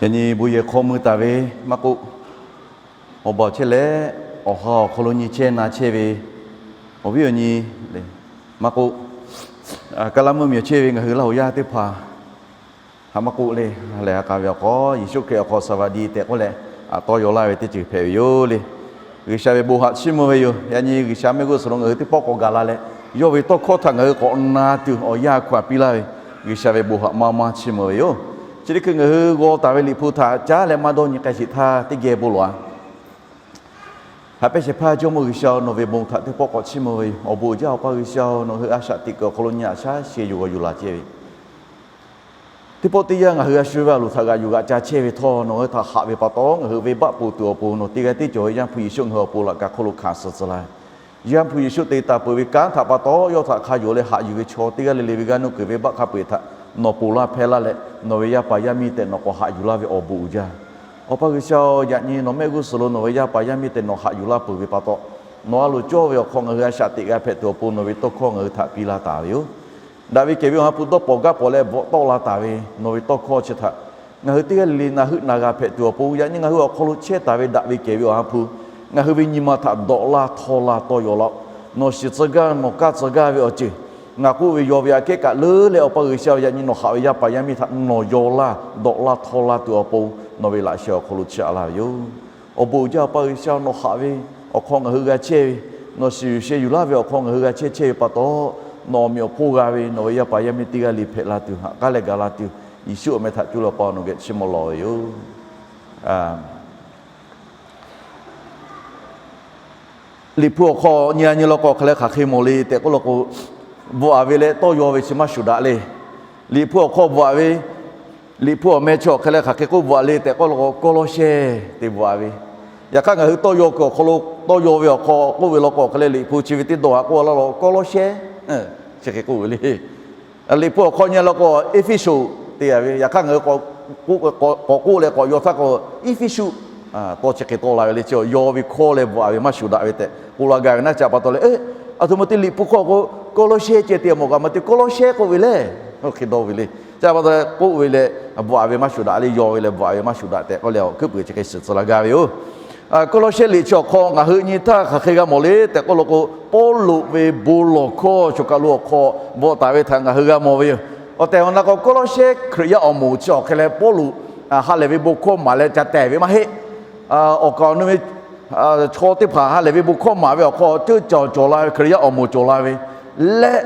Yaꞈ nyi bon yehˬ hk'aw mui taˍ ve maˇ k'oˆ, awˬ baˬ chehˇ leh awˬ ha awˬ hk'aw lo nyi chehˇ na chehˇ ve awˬ viˉ awˬ nyi maˇ k'oˆ, Kaˇlaˇ mvuhˇmiˬ awˬ chehˇ ve ngaˬ hui Laˇ huˍ yaˇ teˇ hpaˍ, haꞈ maˇ k'oˆ le, lehˬ ha k'a ve awˬ hk'aw Yeˍsuˆ Hkriꞈ awˬ hk'aw สวัสดี tehꞈ k'oˆ leh, a tawˇ yaw laˇ ve teˇ ceuˬ hpehꞈ ve yoˬ le. G'uiˬsha ve bon haꞈ chiˇ mvuh ve yoˬ. Yaꞈ nyi G'uiˬsha mehˆ g'uˇ suhˍ lo ngaˬ hui teˇ pawˆ k'awꞈ gaˬ la leh, yawˇ ve tawˇ hkawˇ htaꞈ ngaˬ hui k'awꞈ na tuˬ awˬ yanˇ hk'aˬ piˇ laˇ ve, G'uiˬsha ve bon haꞈ maˇ maˇ chiˇ mvuh ve yoˬ. Chi teˇ hkui ngaˬ hui g'aw taˍ ve Liꞈ hpu htaꞈ caˉ leh maˇ dawˇ nyi k'ai sheˍ htaˇ teˇ geh bon lawˬ-a. Haꞈ pehnˇ shehˍ hpaˇ Jawˇmawˇ G'uiˬsha-oˬ, nawˬ ve bon htaꞈ teˇ pawˆ k'awꞈ chiˇ mvuh ve yoˬ. Awˬ bon uiˍ jaˇ Awˬ pa G'uiˬsha-oˬ, nawˬ hui a shaꞈ teꞈ kuiˬ awˬ hk'aw lo nyi a shaˉ sheh yuˬ g'aw yuˬ laˬ chehˇ ve teˇ pawˆ teˇ yanˇ ngaˬ hui a shu ve a loˍ htaꞈ g'aꞈ yuˬ g'aꞈ ca chehˇ ve htawˇ, nawˬ hui htaꞈ haꞈ ve pa taw ngaˬ hui venˇbaˆ ponˬ tuˬ awˬ pon nawˬ teˇ g'aˇ tiˉ cawˬ ve Yaˇ hpu Yeˍsuˆ ngaˬ hui awˬ pon laꞈ ka hk'oˆ lo hkanˍ suh tcuh laˇ ve Yaˇ hpu Yeˍsuˆ te taˍ peuˬ ve kanˉ htaꞈ pa taw, yawˇ htaꞈ hk'a yonˍ leh haꞈ yuˬ ve chaw teˇ g'aˇ le le ve g'aˇ nuˇ kuiˬ venˇbaˆ hk'a peu-eˬ htaꞈ nawˬ ponˬ laˇ hpehˇ laˇ leh, nawˬ ve yaˇ paˍ yaˇ miˇ tehꞈ nawˬ k'awꞈ haꞈ yuˬ laˇ ve awˬ bon uiˍ jaˇ. Awˬ pa G'uiˬsha-oˬ, yaꞈ nyi nawˬ mehˆ g'uˇ suhˍ lo nawˬ ve yaˇ paˍ yaˇ miˇ tehꞈ nawˬ haꞈ yuˬ laˇ peuˬ ve pa taw, nawˬ a loˍ cawˇ ve awˬ hk'aw ngaˬ hui a shaꞈ teꞈ g'a hpehꞈ tuˬ awˬ pon nawˬ ve tawˇ hkawˇ ngaˬ hui htaꞈ piˇ laˇ taˍ ve yoˬ. Daꞈ ve kehˬ ve Awˬ ha hpu dawˇ pawnˍ gaˇ pawnˍ leh bvuhꞈ tawˆ la taˍ ve nawˬ ve tawˇ hkawˇ chi htaꞈ ngaˬ hui teˇ g'aˇ le le na heuˆ na g'a hpehꞈ tuˬ awˬ pon, yaꞈ nyi ngaˬ hui awˬ hk'aw lo chehˇ taˍ ve daꞈ ve kehˬ ve Awˬ ha hpu ngaˬ hui ve nyi ma htaꞈ dawꞈ laˇ htaw laˇ tawˇ yaw laˇ-oˆ. Nawˬ shiˍ tcuh gaˇ nawˬ kaˇ tcuh gaˇ ve awˬ ceuˬ ngaˬ k'oˆ ve yaw ve aꞈ kehˉ kaꞈ leuˉ leh, Awˬ pa G'uiˬsha-oˬ, yaꞈ nyi nawˬ haꞈ ve yaˇ paˍ yaˇ miˇ htaꞈ nawˬ yaw laˇ dawꞈ laˇ htaw laˇ tuˬ awˬ pon nawˬ ve laꞈ sheh awˬ hk'aw lo chiˇ aꞈ laˇ ve yoˬ. Awˬ bon uiˍ jaˇ Awˬ pa G'uiˬsha, nawˬ haꞈ ve awˬ hk'aw ngaˬ hui g'a chehˇ ve, nawˬ shiˍ yuˬ sheh yuˬ laˇ ve awˬ hk'aw ngaˬ hui g'a chehˇ chehˇ ve pa taw, nawˬ awˬ meꞈ awˬ hponˇ g'a ve nawˬ ve yaˇ paˍ yaˇ miˇ teˇ g'aˇ le hpehꞈ la tuˬ, haꞈ k'aˉ leh gaˬ la tuˬ, Yeˍsuˆ awˬ meh htaꞈ cuˇ leh Awˬ pa nawˬ geh chiˇ mvuh lawˬ ve yoˬ. Liꞈ hpu awˬ hk'aw nyi a nyi law k'o hk'aˬ leh hk'aˬ hk'e mawˬ le tehꞈ k'oˆ law k'o, bvuhꞈ aˍ ve leh tawˇ yaw ve chi maˇ shuˍ daꞈ le. Liꞈ hpu awˬ hk'aw bvuhꞈ aˍ ve, Liꞈ hpu awˬ meh chi awˬ hk'e leh hk'aˬ hk'e k'oˆ bvuhꞈ aˍ le tehꞈ k'oˆ law k'o, Kawˇlawˇshehˇ te bvuhꞈ aˍ ve. Yaꞈ hk'aˇ ngaˬ hui tawˇ yaw kuiˬ awˬ hk'aw lo, tawˇ yaw ve awˬ hk'aw k'oˆ ve law k'o hk'aˬ leh Liꞈ hpu chi ve teˇ dawˇ haꞈ k'oˆ laˇ law, Kawˇlawˇshehˇ chi hk'e k'oˆ ve le. Liꞈ hpu awˬ hk'aw nyi law k'o, Eˇfeˇsuꞈ te aˍ ve. Yaꞈ hk'aˇ ngaˬ hui k'awꞈ k'oˆ leh k'awꞈ yaw htaˇ k'o, Eˇfeˇsuꞈ tawˇ chi hk'e tawˆ la ve le. Chi yaw ve hkawˇ leh bvuhꞈ aˍ ve maˇ shuˍ daꞈ ve tehꞈ k'oˆ la gaˇ ve naˉ. Chi pa taw leh, aˬ htoꞈ ma te Liꞈ hpu hkawˇ k'o, Kawˇlawˇshehˇ ceh te mawˬ kaꞈ maˇ te, Kawˇlawˇshehˇ k'oˆ ve le. Hk'e dawˇ ve le. Chi pa taw leh k'oˆ ve leh bvuhꞈ aˍ ve maˇ shuˍ daꞈ le, yaw ve leh bvuhꞈ aˍ ve maˇ shuˍ daꞈ tehꞈ k'oˆ leh awˬ hkuiˉ puiˍ chi hk'e shiˍ tcuh la gaˇ ve yoˬ. Kawˇlawˇshehˇ liꞈ chi awˬ hk'aw ngaˬ hui nyi htaˇ hk'aˬ hk'e g'a mawˬ le tehꞈ k'oˆ law k'o, Pawˇluꞈ ve bon lawˬ hkawˇ choˬ kaˬ lo awˬ hk'aw bvuhꞈ taˍ ve htaꞈ ngaˬ hui g'a mawˬ ve yoˬ. Awˬ tehˬ awˬ na k'o, Kawˇlawˇshehˇ Hkriꞈ yaˇ awˬ moˍ chi awˬ hk'e leh Pawˇluꞈ ha lehˬ ve bon hkawˇ maˍ leh ca tehˬ ve maˇ heˆ. Awˬ kaˍ awˬ nu ve chaw teˇ hpaˍ ha lehˬ ve bon hkawˇ maˍ ve awˬ hk'aw ceuˇ caˬ cawˬ la ve, Hkriꞈ yaˇ awˬ moˍ cawˬ la ve leh,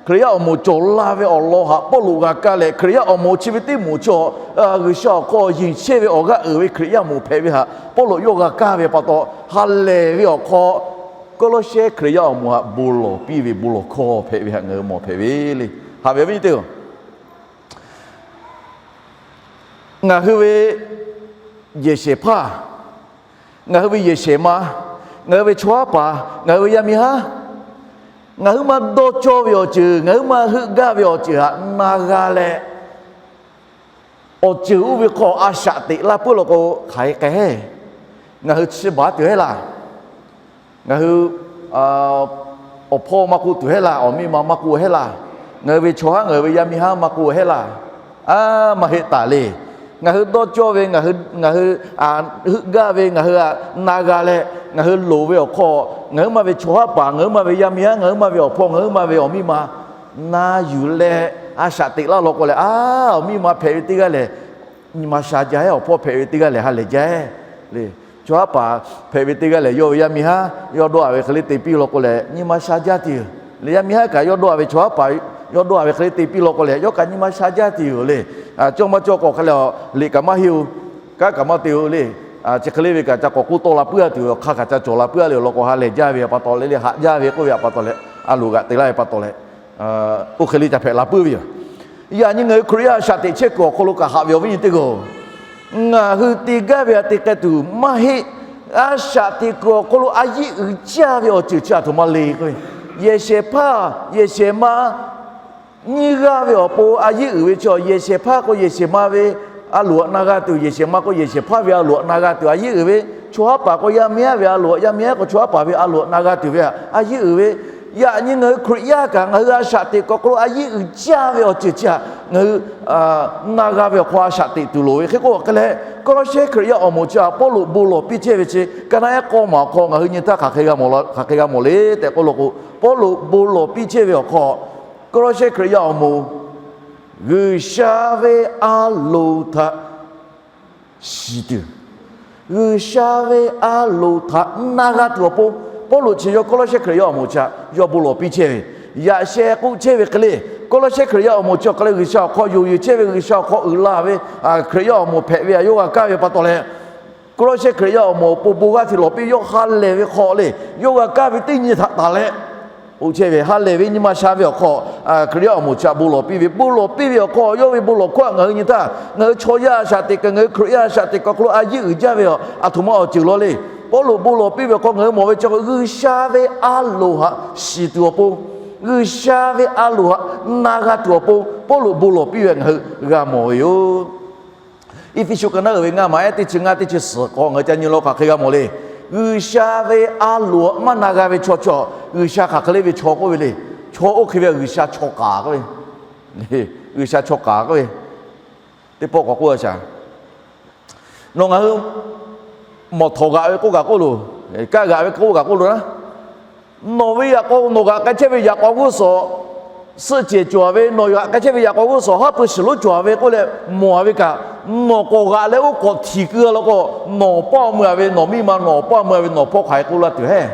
Hkriꞈ yaˇ awˬ moˍ cawˬ la ve awˬ lawn haꞈ Pawˇluꞈ g'a kaˇ leh, Hkriꞈ yaˇ awˬ moˍ chi ve teˇ moˍ chi G'uiˬsha awˬ hk'aw yonˍ chehˇ ve awˬ g'aˇ uiˍ ve Hkriꞈ yaˇ moˍ hpehꞈ ve htaꞈ Pawˇluꞈ yawˇ g'a kaˇ ve pa taw, ha lehˬ ve awˬ hk'aw Kawˇlawˇshehˇ Hkriꞈ yaˇ awˬ moˍ haꞈ bon lawˬ piˇ ve bon lawˬ hkawˇ hpehꞈ ve htaꞈ ngaˬ hui mawˬ hpehꞈ ve le. Haꞈ ve awˬ viˉ nyi teˇ hpaˍ-oˬ, ngaˬ hui ve yehˬ shehˍ hpaˇ, ngaˬ hui ve yehˬ shehˍ ma, ngaˬ hui ve chaw haˉ paˍ, ngaˬ hui ve yaˇ miˇ haˉ, ngaˬ hui maˇ dawˇ cawˇ ve awˬ ceuˬ, ngaˬ hui maˇ heuˆ gaˇ ve awˬ ceuˬ htaꞈ na g'a leh, awˬ ceuˬ oˇ ve hk'aw a shaꞈ teꞈ laˇ puiˉ law k'o, hk'aˬ hk'e k'ai heˆ. Ngaˬ hui chi baˬ tuˬ heˆ laˇ. Ngaˬ hui awˬ hpawˇ maˇ k'oˆ tuˬ heˆ laˇ, awˬ miˇ ma maˇ k'oˆ heˆ laˇ. Ngaˬ hui ve chaw haˉ ngaˬ hui ve yaˇ miˇ haˉ maˇ k'oˆ heˆ laˇ. A, maˇ heˆ taˍ le. Ngaˬ hui dawˇ cawˇ ve, ngaˬ hui heuˆ gaˇ ve, ngaˬ hui htaꞈ na g'a leh, ngaˬ hui loˍ ve awˬ hk'aw, ngaˬ hui maˇ ve chaw haˉ paˍ, ngaˬ hui maˇ ve yaˇ miˇ haˉ, ngaˬ hui maˇ ve awˬ hpawˇ, ngaˬ hui maˇ ve awˬ miˇ ma na yuˬ leh a shaꞈ teꞈ laˇ law k'o leh, a, awˬ miˇ ma hpehꞈ ve teˇ g'aˇ lehˬ, nyi ma sha jaˇ-eˬ, awˬ hpawˇ hpehꞈ ve teˇ g'aˇ lehˬ ha lehˬ jaˇ-eˬ le. Chaw haˉ paˍ hpehꞈ ve teˇ g'aˇ lehˬ, yawˇ ve yaˇ miˇ haˉ yawˇ dawˇ a ve hk'e le te piˇ law k'o leh, nyi ma sha jaˇ tuˬ yoˬ le. Yaˇ miˇ haˉ kaꞈ yawˇ dawˇ a ve, chaw haˉ paˍ yawˇ dawˇ a ve hk'e le te piˇ law k'o leh, yawˇ kaꞈ nyi ma sha jaˇ tuˬ yoˬ le. Cawˇ maˇ cawˇ k'o hk'e leh, liꞈ kaꞈ maˇ henˇ-oˬ, kanˉ kaꞈ maˇ te-oˬ le. Chi hk'e le ve kaꞈ ca k'awꞈ k'oˆ tawˆ la puiˉ-a tuˬ yoˬ, hk'a kaꞈ ca cawˬ la puiˉ-a le law k'o, ha lehˬ jaˇ ve pa taw leh, haꞈ jaˇ ve k'oˆ ve pa taw leh, a loˍ g'aꞈ te laˇ ve pa taw leh, oˇ hk'e le ca hpehꞈ la puiˉ ve yoˬ. Yaꞈ nyi ngaˬ hui Hkriꞈ yaˇ a shaꞈ teꞈ chehˇ kuiˬ awˬ hk'aw lo kaꞈ haꞈ ve awˬ viˉ nyi teˇ hpaˍ-oˬ, ngaˬ hui te gaˇ ve htaꞈ te k'ai tuˬ maˇ heˆ. A shaꞈ teꞈ kuiˬ awˬ hk'aw lo a yiˉ uiˍ jaˇ ve awˬ ceuˬ chi aˬ htoꞈ ma le k'o, yehˬ shehˍ hpaˇ yehˬ shehˍ ma nyiˇ g'aˇ ve awˬ pon a yiˉ uiˍ ve chaw, yehˬ shehˍ hpaˇ k'o yehˬ shehˍ ma ve a loˍ htaꞈ na g'a tuˬ, yehˬ shehˍ ma k'o yehˬ shehˍ hpaˇ ve a loˍ htaꞈ na g'a tuˬ a yiˉ uiˍ ve, chaw haˉ paˍ k'o yaˇ miˇ haˉ ve a loˍ htaꞈ, yaˇ miˇ haˉ k'o chaw haˉ paˍ ve a loˍ htaꞈ na g'a tuˬ ve htaꞈ a yiˉ uiˍ ve, Yaꞈ nyi ngaˬ hui Hkriꞈ yaˇ kaꞈ ngaˬ hui a shaꞈ teꞈ kuˬ awˬ hk'aw lo a yiˉ uiˍ jaˇ ve awˬ ceuˬ chi htaꞈ ngaˬ hui na g'a ve awˬ hk'aw a shaꞈ teꞈ tuˬ loˍ ve hk'e k'oˆ hk'e leh, Kawˇlawˇsehˇ Hkriꞈ yaˇ awˬ moˍ chi htaꞈ Pawˇluꞈ bon lawˬ piˇ chehˇ ve chi ka naˆ ehˉ k'awˇ maˬ awˬ hk'aw ngaˬ hui nyi htaˇ hk'aˬ hk'e g'a mawˬ le tehꞈ k'oˆ lo k'o, Pawˇluꞈ bon lawˬ piˇ chehˇ ve awˬ hk'aw, Kawˇlawˇsehˇ Hkriꞈ yaˇ awˬ moˍ G'uiˬsha ve a loˍ htaꞈ shiˍ tuˬ, G'uiˬsha ve a loˍ htaꞈ na g'a tuˬ awˬ pon, Pawˇluꞈ chi yawˇ Kawˇlawˇsehˇ Hkriꞈ yaˇ awˬ moˍ chi htaꞈ yawˇ bon lawˬ piˇ chehˇ ve, yaꞈ sheh k'oˆ chehˇ ve hk'e le. Kawˇlawˇsehˇ Hkriꞈ yaˇ awˬ moˍ chi awˬ hk'aw leh G'uiˬsha awˬ hk'aw yonˍ yeˬ chehˇ ve, G'uiˬsha awˬ hk'aw uiˍ la ve Hkriꞈ yaˇ awˬ moˍ hpehꞈ ve htaꞈ yawˇ g'a kaˇ ve pa taw leh, Kawˇlawˇsehˇ Hkriꞈ yaˇ awˬ moˍ awˬ pon bon g'aˇ hteꞈ lawˬ piˇ yawˇ ha lehˬ ve hk'aw le, yawˇ g'a kaˇ ve teˇ nyi htaꞈ taˍ leh, oˇ chehˇ ve ha lehˬ ve nyi ma sha ve awˬ hk'aw, Hkriꞈ yaˇ awˬ moˍ chi htaꞈ bon lawˬ piˇ ve, bon lawˬ piˇ ve awˬ hk'aw yawˇ ve bon lawˬ hkawˇ htaꞈ ngaˬ hui nyi htaˇ, ngaˬ hui chaw yaˇ a shaꞈ teꞈ kaꞈ ngaˬ hui Hkriꞈ yaˇ a shaꞈ teꞈ kaꞈ awˬ hk'aw lo a yiˉ uiˍ jaˇ ve aˬ htoꞈ ma awˬ ceuˬ law le. Pawˇluꞈ bon lawˬ piˇ ve awˬ hk'aw ngaˬ hui mawˬ ve chi G'uiˬsha ve a loˍ htaꞈ shiˍ tuˬ awˬ pon, G'uiˬsha ve a loˍ htaꞈ na g'a tuˬ awˬ pon Pawˇluꞈ bon lawˬ piˇ ve ngaˬ hui g'a mawˬ ve yoˬ. Eˇfeˇsuꞈ ka naˉ uiˍ ve ngaˇ maˬ ehˉ teˇ chi ngaˇ teˇ chi suhˍ k'awꞈ ngaˬ hui ca nyi law hk'aˬ hk'e g'a mawˬ le. G'uiˬsha ve a loˍ htaꞈ maˇ na g'a ve chaw chi, G'uiˬsha hk'aˬ hk'e le ve chaw k'oˆ ve le. Chaw oˇ hk'e ve G'uiˬsha chaw k'aˍ k'oˆ ve, G'uiˬsha chaw k'aˍ k'oˆ ve, teˇ pawˆ k'awꞈ k'oˆ a shaˍ. Nawˬ ngaˬ hui mawˬ htawˍ g'aꞈ ve k'oˆ kaꞈ k'oˆ loˬ, kaˇ g'aꞈ ve k'oˆ kaꞈ k'oˆ loˬ naˉ. Nawˬ ve yaꞈ k'aw, nawˬ g'aꞈ k'ai chehˇ ve yaꞈ k'aw g'uˇ suhˍ suhˆ cehˬ cawˬ ve, nawˬ g'aꞈ k'ai chehˇ ve yaꞈ k'aw g'uˇ suhˍ haˉ pui shiˍ lonˉ cawˬ ve k'oˆ leh mawˬ ve kaꞈ, nawˬ k'awꞈ g'aꞈ leh oˇ k'awꞈ htiˍ keu a law k'o, nawˬ pawˆ mui a ve, nawˬ miˇ ma nawˬ pawˆ mui a ve, nawˬ hpawˇ hk'aˬ hk'e k'oˆ laˇ tuˬ heˆ.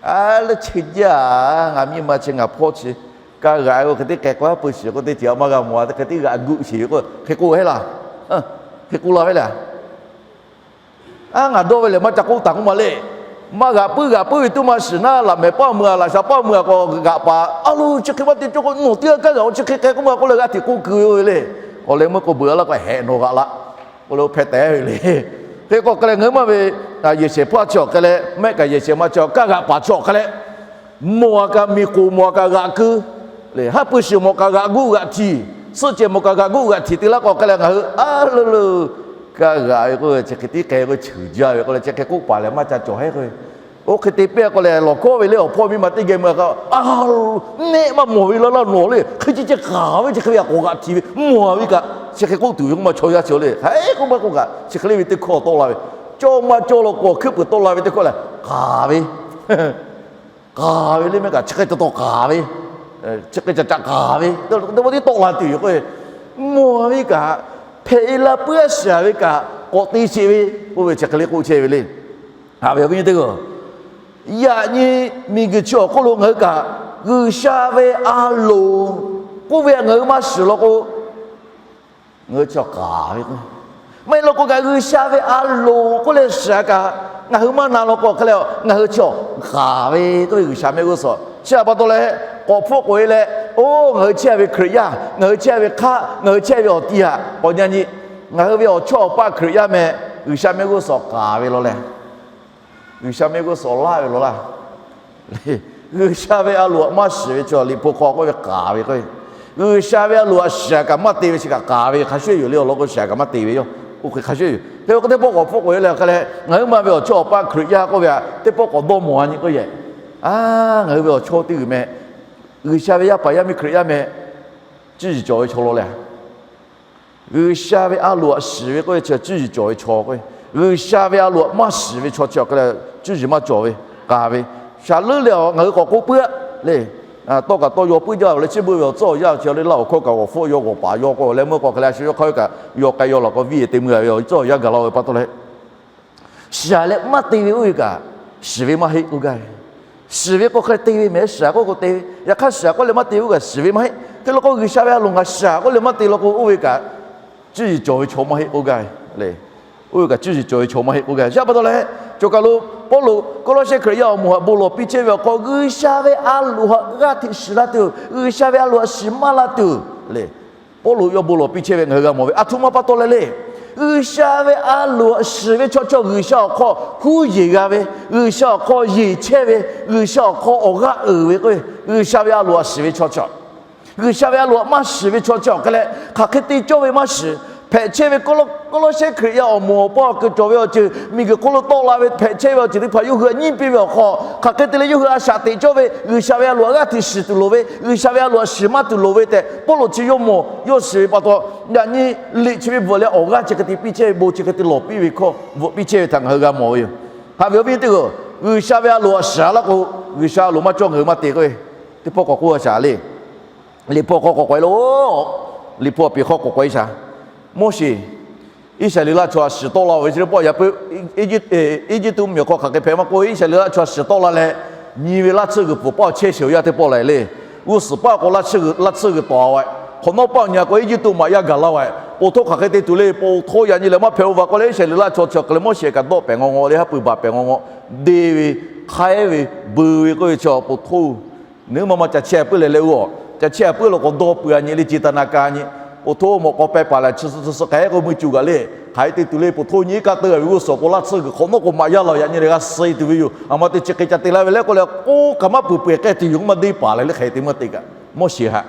A leh chi jaˇ, ngaˬ miˇ ma chi ngaˬ hpawˇ chi kaˇ g'aꞈ k'o hk'e te k'ai k'o haˉ pui shiˍ k'o teˇ ceuˬ a maˇ g'a mawˬ a, hk'e te g'aꞈ guˆ sheˍ ve k'o hk'e k'oˆ heˆ laˇ. Hk'e k'oˆ la ve le. A, ngaˬ dawˇ ve lehˬ maˇ ca k'oˆ taˍ k'oˆ ma le. Maˇ g'aꞈ puiˉ g'aꞈ puiˉ ve tuˇ maˇ shiˍ naˉ, laꞈ mehˍ pawˆ mui a, laꞈ sha pawˆ mui a k'o g'aꞈ paˍ a lo chi hk'e maˇ te cawˇ k'o, nawˬ teˇ g'aˇ kaˇ g'aꞈ chi hk'e k'ai k'oˆ ma k'oˆ leh g'aꞈ hteꞈ k'oˆ keu ve le. Awˬ leh meuˇ k'o beuꞈ a laˇ k'o hehꞈ nawˬ g'aꞈ laꞈ k'oˆ leh oˇ hpehꞈ tehꞈ ve le. Hk'e k'o hk'e leh ngaˬ hui maˇ ve yehˬ shehˍ hpaˇ chi awˬ hk'e leh mehˆ kaꞈ yehˬ shehˍ ma chi awˬ kaˇ g'aꞈ paˍ chi awˬ hk'e leh mawˬ a kaꞈ miˬ k'oˍ mawˬ a kaꞈ g'aꞈ keu le, haˉ pui shiˍ mawˬ kaꞈ g'aꞈ guˆ g'aꞈ htiˍ, suhˆ cehˬ mawˬ kaꞈ g'aꞈ guˆ g'aꞈ htiˍ te laˇ k'o hk'e leh ngaˬ hui a le le kaˇ g'aꞈ ve k'oˆ ve chi hk'e tiˉ k'ai k'o cheuˬ jaˇ ve k'oˆ leh chi hk'e k'oˆ paˍ lehˬ maˇ ca cawˬ heˆ k'oˆ ve. Oˇ hk'e te pehˇ k'o leh lawˬ hkawˇ ve le awˬ hpawˇ miˇ ma teˇ geh mui a kaꞈ a, nehˆ maˇ mawˬ ve laˇ laˇ nawˬ le hk'e ceh ceh k'aˍ ve chi hk'e ve a k'awꞈ g'aꞈ htiˍ ve mawˬ a ve kaꞈ chi hk'e k'oˆ tuˬ ve k'oˆ ma chaw yaˇ chi le hk'e k'oˆ maˇ k'oˆ kaꞈ chi hk'e le ve teˇ hkawˇ tawˆ la ve, cawˇ maˇ cawˇ law k'o hkuiˉ puiˍ tawˆ la ve teˇ hkawˇ lehˬ k'aˍ ve k'aˍ ve le mehˆ kaꞈ chi hk'e ca taw k'aˍ ve, chi hk'e ca ca k'aˍ ve, teˇ pawˆ tiˉ tawˆ la tuˬ yoˬ k'o, mawˬ ve kaꞈ, hpehꞈ e la puiˉ a shiˍ ve kaꞈ k'awꞈ te sheˍ ve, oˇ ve chi hk'e le k'oˆ chehˇ ve le. Haꞈ ve awˬ viˉ nyi teˇ hpaˍ, yaꞈ nyi miˬguiˬ chi awˬ hk'oˆ lo ngaˬ hui kaꞈ G'uiˬsha ve a loˍ k'oˆ ve htaꞈ ngaˬ hui maˇ shiˍ law k'o, ngaˬ hui chi k'aˍ ve k'o, maˇ heˆ law k'o kaꞈ G'uiˬsha ve a loˍ k'oˆ leh shiˍ a kaꞈ, ngaˬ hui maˇ na law k'o hk'e leh ngaˬ hui chi k'aˍ ve k'oˆ ve G'uiˬsha mehˆ g'uˇ suhˍ chi a pa taw leh k'awꞈ hpfuhˆ k'oꞈ e leh, oˇ ngaˬ hui chehˇ a ve Hkriꞈ yaˇ, ngaˬ hui chehˇ ve hk'aˆ, ngaˬ hui chehˇ ve awˬ ti htaꞈ k'awꞈ nyi nyi, ngaˬ hui ve awˬ chawˇ awˬ paˆ Hkriꞈ yaˇ meh G'uiˬsha mehˆ g'uˇ suhˍ k'aˍ ve law leh, G'uiˬsha mehˆ g'uˇ suhˍ laˇ ve law laˇ. G'uiˬsha ve a loˍ htaꞈ maˇ shiˍ ve chi Liꞈ hpu hk'aw k'oˆ ve k'aˍ ve k'o, G'uiˬsha ve a loˍ htaꞈ shiˍ a kaꞈ maˇ te ve chi kaꞈ k'aˍ ve hk'a shuˍ yoˬ le. Awˬ lawn k'o shiˍ a kaꞈ maˇ te ve yoˬ. Oˇ hk'e hk'a shuˍ yoˬ. Hk'e k'o teˇ pawˆ k'awꞈ hpfuhˆ k'oꞈ e leh hk'e leh ngaˬ hui ma ve awˬ chawˇ awˬ paˆ Hkriꞈ yaˇ k'oˆ ve htaꞈ teˇ pawˆ k'awꞈ dawˇ mawˬ a nyi k'o yehˬ, a, ngaˬ hui ve awˬ chawˇ teˇ g'uiˬ meh, G'uiˬsha ve yaˇ paˍ yaˇ miˇ Hkriꞈ yaˇ meh, cuˇ yiˍ cawˬ ve chaw law leh G'uiˬsha ve a loˍ htaꞈ shiˍ ve k'oˆ ve chi cuˇ yiˍ cawˬ ve chaw k'o, G'uiˬsha ve a loˍ htaꞈ maˇ shiˍ ve chaw chi awˬ hk'e leh cuˇ yiˍ maˇ cawˬ ve, k'aˍ ve. Shaˍ leuˉ leh ngaˬ hui k'awꞈ k'oˆ puiˉ le. Tawˇ kaꞈ tawˇ yaw puiˉ jaˇ ve leh chi beuˆ ve awˬ tcuhˉ awˬ yanˇ chi le laˇ awˬ hkawˇ kaꞈ awˬ hpfuhˇ yaw g'awˬ paˍ yaw k'o leh meuˇ k'o hk'e leh a shu yawˇ hk'aˇ ve kaꞈ yaw k'ai yaw laˬ k'o viˇ e te mui a ve awˬ tcuhˉ awˬ yanˇ gaˬ la ve pa taw leh shiˍ a leh maˇ te ve oˇ ve kaꞈ shiˍ ve maˇ heˆ k'oˆ gaˇ ve. Shiˍ ve k'o hk'e te ve mehˍ, shiˍ a k'oˆ k'o te ve. Yaꞈ hk'aˇ shiˍ a k'oˆ leh maˇ te ve oˇ kaꞈ shiˍ ve maˇ heˆ. Hk'e law k'o G'uiˬsha ve a loˍ ngaˬ shiˍ a k'oˆ leh maˇ te law k'o oˇ ve kaꞈ cuˇ yiˍ cawˬ ve chaw maˇ heˆ k'oˆ gaˇ ve le. Oˇ ve kaꞈ cuˇ yiˍ cawˬ ve chaw maˇ heˆ k'oˆ gaˇ ve. Chi pa taw leh, cawˬ kaˬ lo Pawˇluꞈ Kawˇlawˇsehˇ Hkriꞈ yaˇ awˬ moˍ htaꞈ bon lawˬ piˇ chehˇ ve awˬ hk'aw G'uiˬsha ve a loˍ htaꞈ g'aˇ hteꞈ shiˍ la tuˬ, G'uiˬsha ve a loˍ htaꞈ shiˍ maˇ la tuˬ le. Pawˇluꞈ yawˇ bon lawˬ piˇ chehˇ ve ngaˬ hui g'a mawˬ ve a htoꞈ ma pa taw leh le. G'uiˬsha ve a loˍ htaꞈ shiˍ ve chaw chi G'uiˬsha awˬ hk'aw huˉ yeˬ g'a ve, G'uiˬsha awˬ hk'aw yeˬ chehˇ ve, G'uiˬsha awˬ hk'aw awˬ g'aˇ uiˍ ve k'o, G'uiˬsha ve a loˍ htaꞈ shiˍ ve chaw chi G'uiˬsha ve a loˍ htaꞈ maˇ shiˍ ve chaw chi awˬ hk'e leh hk'aˬ hk'e te cawˇ ve maˇ shiˍ. Hpehꞈ chehˇ ve Kawˇlawˇ Kawˇlawˇsehˇ Hkriꞈ yaˇ awˬ moˍ awˬ pa awˬ kuiˬ cawˬ ve awˬ ceuˬ, miˬguiˬ hk'oˆ lo tawˆ la ve hpehꞈ chehˇ ve awˬ ceuˬ teˇ hpaˍ yawˇ hui htaꞈ nyiˇ piˇ ve awˬ hk'aw, hk'aˬ hk'e te leh yawˇ hui a shaꞈ teꞈ cawˇ ve G'uiˬsha ve a loˍ htaꞈ g'aˇ hteꞈ shiˍ tuˬ loˍ ve, G'uiˬsha ve a loˍ htaꞈ shiˍ maˇ tuˬ loˍ ve tehꞈ Pawˇluꞈ chi yawˇ mawˬ yawˇ shiˍ ve pa taw, yaꞈ nyi liꞈ chi ve bvuhꞈ leh awˬ g'aˇ chi hk'e te piˇ chehˇ ve, bon chi hk'e te lawˬ piˇ ve hkawˇ bvuhꞈ piˇ chehˇ ve htaꞈ ngaˬ hui g'a mawˬ ve yoˬ. Haꞈ ve awˬ viˉ teˇ g'aˇ, G'uiˬsha ve a loˍ htaꞈ shiˍ laˇ k'o, G'uiˬsha a loˍ maˇ cawˇ ngaˬ hui maˇ te k'oˆ ve, teˇ pawˆ k'awꞈ k'oˆ a shaˍ le. Liꞈ hpu awˬ hk'aw k'awꞈ k'awꞈ e lo, Liꞈ hpu awˬ piˍ hk'aw k'awꞈ k'awꞈ e shaˍ. Moˉseˍ Iˉsaˍreˍlaˆ chaw htaꞈ shiˍ tawˆ la ve chi teˇ pawˆ yaꞈ puiˉ, Eˇjiˇtuꞈ mvuhˇmiˬ awˬ hk'aw hk'aˬ hk'e hpehꞈ maˇ k'oˆ, Iˉsaˍreˍlaˆ chaw htaꞈ shiˍ tawˆ la leh, nyi ve laˇ tsuhˇ g'uiˬ pfuhˍ paˇ awˬ chehˇ sheˍ awˬ yaˇ teˇ pawˆ la e le. G'uˇ suhˍ paˇ awˬ k'o laˇ tsuhˇ g'uiˬ tawˍ a ve, hk'awꞈ nawˉ paˇ awˬ nyi a k'o Eˇjiˇtuꞈ maꞈ yaˇ gaˬ laˇ ve, po htoˇ hk'aˬ hk'e te tuˬ le, po htoˇ yaꞈ nyi leh maˇ hpehꞈ-o va k'oˆ leh, Iˉsaˍreˍlaˆ chaw chi hk'e leh Moˉseˍ kaꞈ dawˆ pehˍ ngaw ngaw le, haˉ pui baˬ pehˍ ngaw ngaw, deˇ ve, hk'aiˉ ve, bui ve k'oˆ ve chi awˬ po htoˇ. Nawˬ hui maˇ maˇ ca chehˇ puiˉ leh leh, u a ca chehˇ puiˉ law k'o dawˇ pui a nyi le, ce ta na ka nyi. Po htoˇ mawꞈ k'aw pehˇ paˍ lehˬ, chi suh chi suh k'ai k'o mui cuˬ gaˬ le. Hk'aˬ hk'e te tuˬ le, po htoˇ nyi iˉ kaˆ teuˆ ve g'uˇ suhˍ k'o laˇ tsuhˇ g'uiˬ hk'awꞈ nawˉ k'o maꞈ yaˇ la yaꞈ nyi leh g'a suh e tuˬ ve yoˬ. A ma te chi hk'e ca te laˇ ve leh k'oˆ leh, k'oˆ kaꞈ maˇ peuˬ peuˬ k'ai tuˬ yoˬ, maˇ deˇ paˍ leh le hk'aˬ hk'e te maˇ te kaꞈ. Moˉseˍ htaꞈ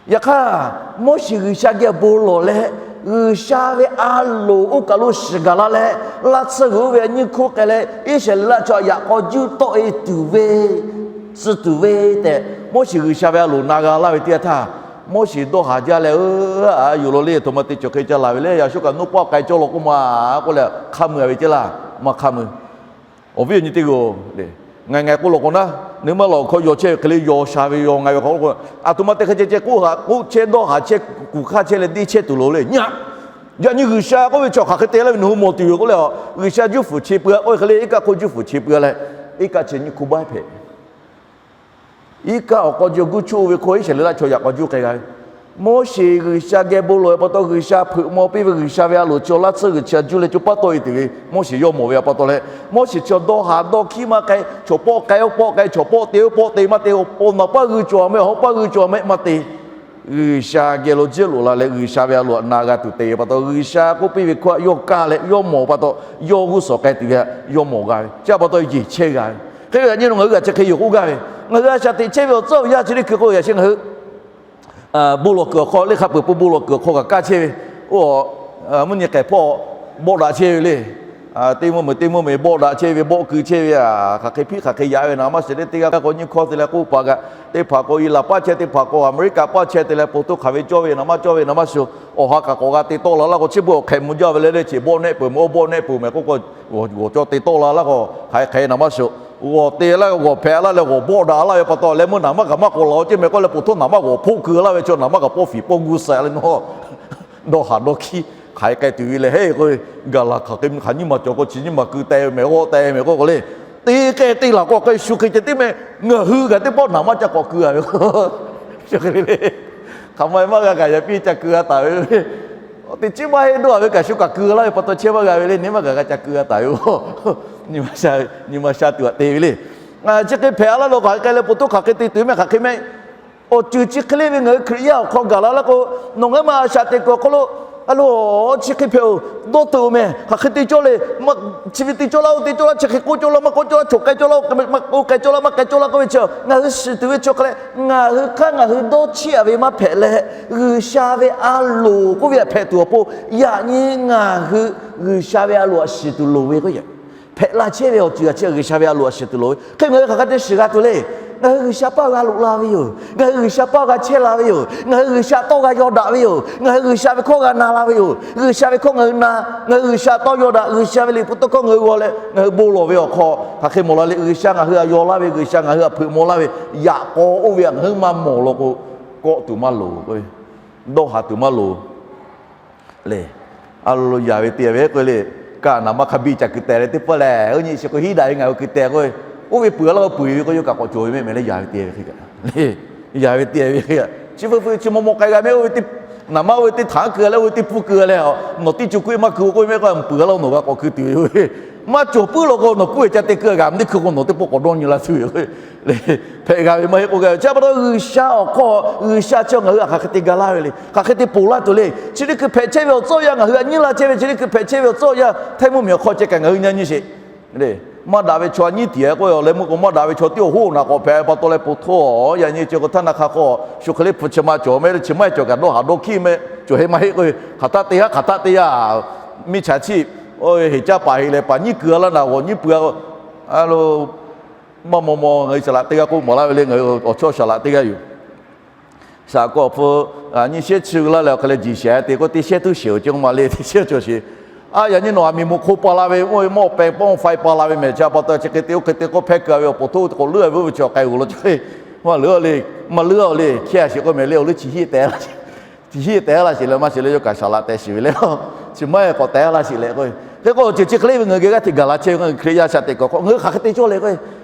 Yaꞈ hk'aˇ, Moˉseˍ G'uiˬsha geh bon lawˬ leh, G'uiˬsha ve a loˍ oˇ kaˬ lo shiˍ gaˬ la leh, laˇ tsuhˇ g'uiˬ oˇ ve nyiˇ hkuˇ k'ai leh, Iˉsaˍreˍlaˆ chaw htaꞈ yaꞈ k'aw juˇ tawˆ e tuˬ ve, tcuh tuˬ ve tehꞈ, Moˉseˍ G'uiˬsha ve a loˍ na g'a laˇ ve teˇ yanˇ htaˇ, Moˉseˍ dawˇ haˍ jaˇ leh, Aˬ, yoˬ law le, aˬ htoꞈ ma te cawˬ hk'e ca laˬ ve le, yaꞈ shu kaꞈ nuˇ pawˆ k'ai cawˇ law k'oˆ ma k'oˆ leh hk'a mui a ve ceˇ laˇ, maˇ hk'a mui. Awˬ viˉ awˬ nyi teˇ g'aˇ-oˬ, ngaˬ ngaˬ k'oˆ law k'o naˉ, nawˬ hui maˇ lawˬ hkawˇ yaw chehˇ ve hk'e le, yaw sha ve yaw nga ve hk'aw lo k'o, aˬ htoꞈ ma te hk'e ceh ceh k'oˆ haꞈ k'oˆ chehˇ, dawˇ haˍ chehˇ, kuˬ hk'aˇ chehˇ leh deˇ chehˇ tuˬ loˍ le. Nyi, yaꞈ nyi G'uiˬsha k'oˆ ve chaw hk'aˬ hk'e te laˇ ve nawˬ hui mawˬ tuˬ yoˬ k'oˆ leh, G'uiˬsha juˇ fuˍ che pui a k'oˆ ve hk'e le, iˉ kaˆ hk'oˆ juˇ fuˍ che pui a leh, iˉ kaˆ chi nyiˇ hkuˇ baˆ hpehꞈ Iˉ kaˆ awˬ k'aw jaw guˇ choˆ ve hk'oˆ Iˉsaˍreˍlaˆ chaw yaꞈ k'aw juˇ k'ai g'a ve. Moˉseˍ G'uiˬsha geh bon lawˬ ve pa taw, G'uiˬsha hpeuꞈ maw piˇ ve G'uiˬsha ve a loˍ chaw laˇ tsuhˇ g'uiˬ chi a juˇ leh co paˇ tawˆ e tuˬ ve Moˉseˍ yawˇ mawˬ ve pa taw leh, Moˉseˍ chaw dawˇ haˍ dawˇ hkiˉ maˇ k'ai, chaw pawˆ k'ai oˇ pawˆ k'ai, chaw pawˆ te oˇ pawˆ te maˇ te, awˬ naˍ paˇ g'uiˇ cawˬ a meh, awˬ haˉ paˇ g'uiˇ cawˬ a meh maˇ te. G'uiˬsha geh lo jiˇ loꞈ la leh G'uiˬsha ve a loˍ htaꞈ na g'a tuˬ te ve pa taw, G'uiˬsha k'oˆ piˇ ve hkawˇ htaꞈ yawˇ kaˇ leh yawˇ mawˬ pa taw, yawˇ g'uˇ suhˍ k'ai tuˬ ve htaꞈ yawˇ mawˬ g'a ve. Chi pa taw yeˬ chehˇ g'a ve. Hk'e ve htaꞈ nyi lo ngaˬ hui g'aꞈ chi hk'e yoˬ k'oˆ gaˇ ve, ngaˬ hui a shaꞈ teꞈ chehˇ ve awˬ tcuhˉ awˬ yaˇ chi teˇ hkui k'o yaꞈ sheh ngaˬ hui bon lawˬ kuiˬ awˬ hk'aw, leˇ hk'a peuˬ pui bon lawˬ kuiˬ awˬ hk'aw kaꞈ kaˇ chehˇ ve, o, mvuhˇ nyi k'ehˬ hpawˇ bawˆ daꞈ chehˇ ve le. Teˇ mvuhˇ meuˍ teˇ mvuhˇ meuˍ bawˆ daꞈ chehˇ ve, bawˆ keu chehˇ ve, hk'aˬ hk'e hpiˇ hk'aˬ hk'e yaꞈ ve naˍ maˇ shiˍ le. Teˇ g'aˇ k'o nyiˇ hkawˇ te leh k'oˆ paˍ kaꞈ, teˇ hpaˍ k'o Iˉlaˍ paˇ chehˇ, teˇ hpaˍ k'o Aˍmeˍriˆkaꞈ paˇ chehˇ te leh po htoˇ hk'aˬ ve cawˇ ve naˍ maˇ cawˇ ve naˍ maˇ shuˍ, awˬ ha kaꞈ k'awꞈ g'a te tawˆ la laˇ k'o, chi beuꞈ awˬ hk'ehꞈ mvuh jaˇ ve le le, chi bawˆ nehˆ peuˬ meh, oˇ bawˆ nehˆ peuˬ meh k'oˆ k'o, g'awˬ cawˇ te tawˆ la laˇ k'o, hk'aˬ hk'e hk'e naˍ maˇ shuˍ, g'awˬ te laˇ, g'awˬ hpehꞈ laˇ leh g'awˬ bawˆ daꞈ laˇ ve pa taw leh, mvuhˇ naˍ maˇ kaꞈ maˇ k'awꞈ la-o ceˇ meh k'oˆ leh, po htoˇ naˍ maˇ g'awˬ hpoˆ keu laˇ ve, chaw naˍ maˇ kaꞈ pawˆ fiˍ pawˆ gu suh leh nawˬ dawˇ haˍ dawˇ hkiˉ hk'aˬ hk'e k'ai tuˬ ve leh, heˆ k'o, gaˬ laˬ hk'aˬ hk'e hk'aˬ nyiˇ maˬ cawˬ k'o chi nyiˇ maˬ keu teh meh, g'awˆ teh meh k'oˆ k'o le. Teˇ k'ehˆ teˇ laˬ k'o k'ai shu hk'e ceh tiˉ meh, ngaˬ hui kaꞈ teˇ pawˆ naˍ maˇ ca k'awꞈ keu a ve hk'e le. Hk'aˬ ma maˇ g'a kaꞈ yaꞈ piˇ ca keu a taˍ ve le. Teˇ chiˉ maˇ heˆ dawˇ a ve kaꞈ shu kaꞈ keu laˇ ve pa taw chehˇ maˇ g'a ve le, neˇ maˇ gaˬ g'a ca keu a taˍ ve. Nyi ma sha tuˬ aꞈ te ve le. Chi hk'e hpehꞈ a laˇ lo hk'aˬ hk'e k'ai leh po htoˇ hk'aˬ hk'e te tuˬ ve meh hk'aˬ hk'e meh. Awˬ ceuˬ chi hk'e le ve ngaˬ hui Hkriꞈ yaˇ awˬ hk'aw gaˬ la laˇ k'o, nawˬ ngaˬ hui maˇ a shaꞈ teꞈ kuiˬ awˬ hk'aw lo, a lo, chi hk'e hpehꞈ-oˬ, dawˇ teuꞈ-oˬ meh, hk'aˬ hk'e te cawˇ le, chi ve te cawˇ laˇ, oˇ te cawˇ laˇ, chi hk'e k'oˆ cawˇ laˇ, maˇ k'oˆ cawˇ laˇ, choˬ k'ai cawˇ laˇ, oˇ k'ai cawˇ laˇ k'oˆ ve chi, ngaˬ hui shiˍ tuˬ ve chi hk'e leh, ngaˬ hui hk'aˇ ngaˬ hui dawˇ chiˇ a ve maˇ hpehꞈ leh, G'uiˬsha ve a loˍ k'oˆ ve htaꞈ hpehꞈ tuˬ awˬ pon, yaꞈ nyi ngaˬ hui G'uiˬsha ve a loˍ htaꞈ shiˍ tuˬ loˍ ve k'o, hpehꞈ la chehˇ ve awˬ ceuˬ htaꞈ chi G'uiˬsha ve a loˍ htaꞈ shiˍ tuˬ loˍ ve hk'e, ngaˬ hui hk'aˬ hk'e te shiˍ g'a tuˬ le. Ngaˬ hui G'uiˬsha paˇ g'a loꞈ la ve yoˬ. Ngaˬ hui G'uiˬsha paˇ g'a chehˇ la ve yoˬ. Ngaˬ hui G'uiˬsha tawˇ g'a yaw daꞈ ve yoˬ. Ngaˬ hui G'uiˬsha ve hkawˇ g'a na la ve yoˬ. G'uiˬsha ve hkawˇ ngaˬ hui na, ngaˬ hui G'uiˬsha tawˇ yaw daꞈ, G'uiˬsha ve liꞈ hpu tawˇ hkawˇ ngaˬ hui g'aw leh ngaˬ hui bon lawˬ ve awˬ hk'aw, hk'aˬ hk'e mawˬ la le, G'uiˬsha ngaˬ hui htaꞈ yaw laˇ ve, G'uiˬsha ngaˬ hui htaꞈ hpeuꞈ maw laˇ ve, yaꞈ k'aw oˇ ve htaꞈ ngaˬ hui maˇ mawˬ law k'o, kawˆ tuˬ maˇ loˍ k'o, dawˇ haˍ tuˬ maˇ loˍ le. A lo lo yaˍ ve te ve k'oˆ le, kaꞈ naˍ maˇ hk'a biˇ ca keu teh leh teˇ pawˆ lehˬ, oˇ nyi chi k'o hiˉ daꞈ ve ngaˬ hui keu teh k'o, oˇ ve peuˬ laˇ k'o peuˬ ve k'o, yawˇ kaꞈ k'awꞈ cawˬ ve mehˆ meh leh yaˍ ve te ve hk'e kaꞈ, yaˍ ve te ve hk'e kaꞈ, chi feu feu chi maw maw k'ai g'a mehˆ, oˇ ve naˍ maˇ oˇ ve teˇ htaꞈ keu leh, oˇ ve teˇ pfuhˇ keu leh, nawˬ teˇ co kuˇ maˇ keu k'oˆ ve mehˆ k'o, peuˬ laˇ nawˬ g'a k'awꞈ keu tuˬ ve yoˬ. Maˇ cawˬ puiˉ law k'o nawˬ kuˉ ve ca te keu g'a, teˇ hkui k'o nawˬ teˇ pawˆ k'awꞈ dawˇ nyi la tuˬ ve yoˬ. Hpehꞈ g'a ve maˇ heˆ k'oˆ gaˇ ve. Chi pa taw G'uiˬsha awˬ hk'aw, G'uiˬsha chi ngaˬ hui htaꞈ hk'aˬ hk'e te ga laˇ ve le, hk'aˬ hk'e te ponˬ laˇ tuˬ le. Chi teˇ hkui hpehꞈ chehˇ ve awˬ tcuhˉ awˬ yanˇ ngaˬ hui htaꞈ nyiˇ la chehˇ ve, chi teˇ hkui hpehꞈ chehˇ ve awˬ tcuhˉ awˬ yanˇ htaiˇ mvuhˇmiˬ awˬ hk'aw ceh kaꞈ ngaˬ hui nyi nyi sheˍ le. Maˇ daꞈ ve chaw nyiˉ tiˍ k'oˆ ve awˬ leh meuˇ k'o, maˇ daꞈ ve chaw tiˉ awˬ hoˉ naꞈ k'awꞈ hpehꞈ pa taw leh, po htawˇ yaꞈ nyi chi hk'e htaˇ na hk'a k'o, shu hk'e le hpu chi ma cawˬ meh le, chi maˇ heˆ cawˬ kaꞈ dawˇ haˍ dawˇ hkiˆ meh cawˬ heh maˇ heˆ k'oˆ ve, hk'aˬ htaˆ teˇ g'aˇ hk'aˬ htaˆ teˇ g'aˇ, miˇ chaꞈ chiˆ, heˍ caˇ paˍ heˍ leh paˍ nyiˉ keu a laˇ naˍ g'awˬ nyiˉ pui a, a lo, maˇ maw maw ngaˬ hui shaˍ laꞈ teˇ g'aˇ k'oˆ mawˬ laˇ ve le, ngaˬ hui awˬ chawˇ shaˍ laꞈ teˇ g'aˇ yoˬ. Shaˍ k'awꞈ hpu, nyiˇ shehˉ chi laˇ leh awˬ hk'e leh jiˬ shehˍ te k'oˆ, teˇ shehˉ tuˉ shehˍ-oˬ ceh maˇ le, teˇ shehˉ cawˬ shehˍ. A, yaꞈ nyi nawˬ aˬ miˬ moˍ hk'oˆ pa la ve, oˇ ve mawˇ peh pawˇ faiˇ pa la ve mehˬ chi pa taw chi hk'e te oˇ hk'e te k'oˆ hpehˇ keu a ve awˬ pon htoˇ k'awꞈ leuˉ ve oˇ ve chi awˬ k'ai g'uˬ lo ceh, maˇ leuˉ le, maˇ leuˉ le, hkehˇ a sheˍ k'oˆ mehˬ le, awˬ leuˉ chi hiˆ teh laˇ, chi hiˆ teh laˇ sheˍ leh maˇ sheˍ le, yawˇ kaꞈ shaˍ laꞈ tehꞈ shiˍ ve le, chi maˇ heˆ k'awꞈ teh laˇ sheˍ leh k'o, hk'e k'o awˬ ceuˬ chi hk'e le ve ngaˬ hui geh g'aˇ hteꞈ gaˬ la chehˇ ve ngaˬ hui Hkriꞈ yaˇ shaꞈ teꞈ kuiˬ awˬ hk'aw ngaˬ hui hk'aˬ hk'e te cawˇ le k'o,